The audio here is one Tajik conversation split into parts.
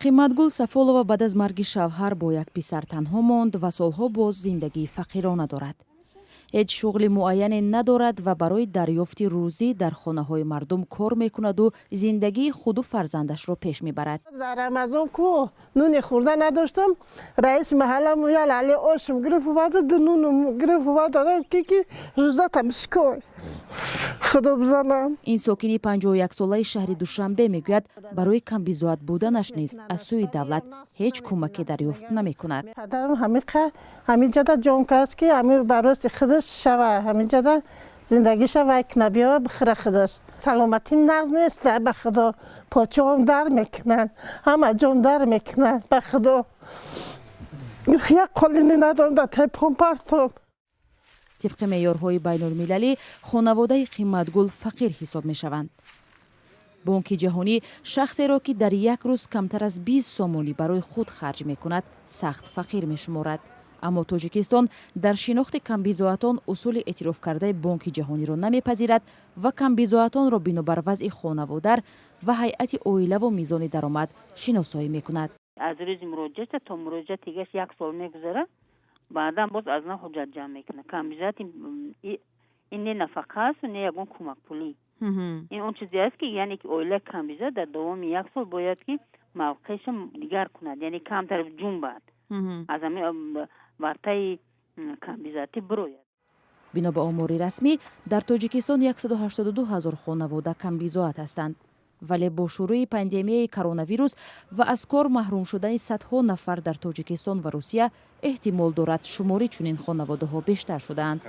Қиматгул Сафолова баъд аз марги шавҳар бо як писар танҳо монд ва солҳо боз зиндагии фақирона дорад. Ҳеҷ шуғли муайяне надорад ва барои дарёфти рӯзӣ дар хонаҳои мардум кор мекунаду зиндагии худу фарзандашро пеш мебарад. Дар Рамазон ку нуни хӯрда надоштам, раиси маҳалла я лали ошум гирифт, увада, ду нунум гирифт, ува додам, ки рӯзата бишкой, худо бизанам. Ин сокини 51-солаи шаҳри Душанбе мегӯяд, барои камбизоат буданаш низ аз сӯи давлат ҳеҷ кӯмаке дарёфт намекунад. Падарам ҳамиқа ҳамиҷада ҷон кард, ки ҳами барости худаш шава, ҳамиҷада зиндагиша вай кна, биёва, бихӯра худаш. Саломатим нағз нест, ба худо, почаом дар мекунанд, ҳама ҷон дар мекунанд. Ба худо, як қолини надорам, дар тайпон партом. Тибқи меъёрҳои байнулмилалӣ, хонаводаи Қиматгул фақир ҳисоб мешаванд. Бонки Ҷаҳонӣ шахсеро, ки дар як рӯз камтар аз 20 сомонӣ барои худ харҷ мекунад, сахт фақир мешуморад. Аммо Тоҷикистон дар шинохти камбизоатон усули эътирофкардаи Бонки Ҷаҳониро намепазирад ва камбизоатонро бинобар вазъи хонаводар ва ҳайати оилаву мизони даромад шиносоӣ мекунад. Аз рӯзи муроҷиата то муроҷиати дигаш як сол мегузарад, баъдан боз аз нав ҳуҷҷат ҷамъ мекунад. Камбизоат ин не нафақа асту не ягон кӯмакпулӣ. Ин он чизе аст, ки яъне ки оилаи камбизоат дар давоми як сол бояд ки мавқеаша дигар кунад, яъне камтар ҷунбад, аз ҳамин вартаи камбизоатӣ бирояд. Бино ба омори расмӣ, дар Тоҷикистон 182 ҳазор хонавода камбизоат ҳастанд, вале бо шурӯи пандемияи коронавирус ва аз кор маҳрум шудани садҳо нафар дар Тоҷикистон ва Русия, эҳтимол дорад, шумори чунин хонаводаҳо бештар шудаанд.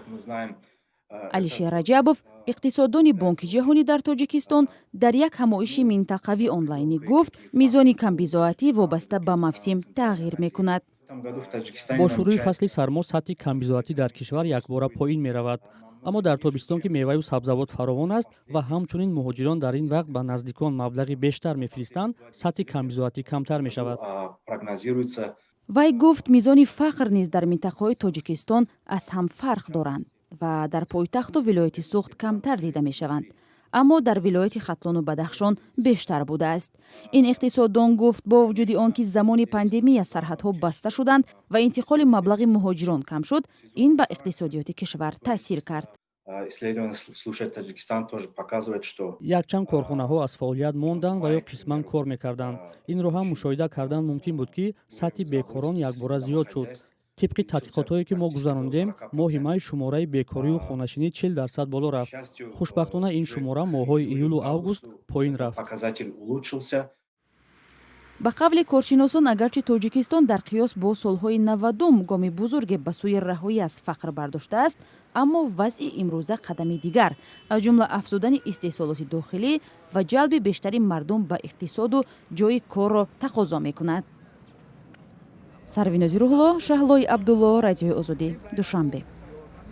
Алишер Раҷабов, иқтисоддони Бонки Ҷаҳонӣ дар Тоҷикистон, дар як ҳамоиши минтақавӣ онлайнӣ гуфт, мизони камбизоатӣ вобаста ба мавсим тағйир мекунад. Бо шурӯи фасли сармо сатҳи камбизоатӣ дар кишвар якбора поин меравад, аммо дар тобистон, ки меваю сабзавот фаровон аст ва ҳамчунин муҳоҷирон дар ин вақт ба наздикон маблағи бештар мефиристанд, сатҳи камбизоатӣ камтар мешавад. Вай гуфт, мизони фақр низ дар минтақаҳои Тоҷикистон аз ҳам фарқ доранд ва дар пойтахту вилояти Суғд камтар дида мешаванд, аммо дар вилояти Хатлону Бадахшон бештар будааст. Ин иқтисоддон гуфт, бо вуҷуди он ки замони пандемия сарҳадҳо баста шуданд ва интиқоли маблағи муҳоҷирон кам шуд, ин ба иқтисодиёти кишвар таъсир кард. Якчанд корхонаҳо аз фаъолият монданд ва ё қисман кор мекарданд. Инро ҳам мушоҳида кардан мумкин буд, ки сатҳи бекорон якбора зиёд шуд. Тибқи тадқиқотҳое, ки мо гузарондем, моҳи май шумораи бекорию хонашинӣ 40% боло рафт. Хушбахтона, ин шумора моҳҳои июлу август поин рафт. Ба қавли коршиносон, агарчи Тоҷикистон дар қиёс бо солҳои 90-ум гоми бузурге ба сӯи раҳоӣ аз фақр бардоштааст, аммо вазъи имрӯза қадами дигар, аз ҷумла афзудани истеҳсолоти дохилӣ ва ҷалби бештари мардум ба иқтисоду ҷойи корро тақозо мекунад. Сарвинози Рӯҳулло, Шаҳлои Абдулло, Радиои Озодӣ, Душанбе.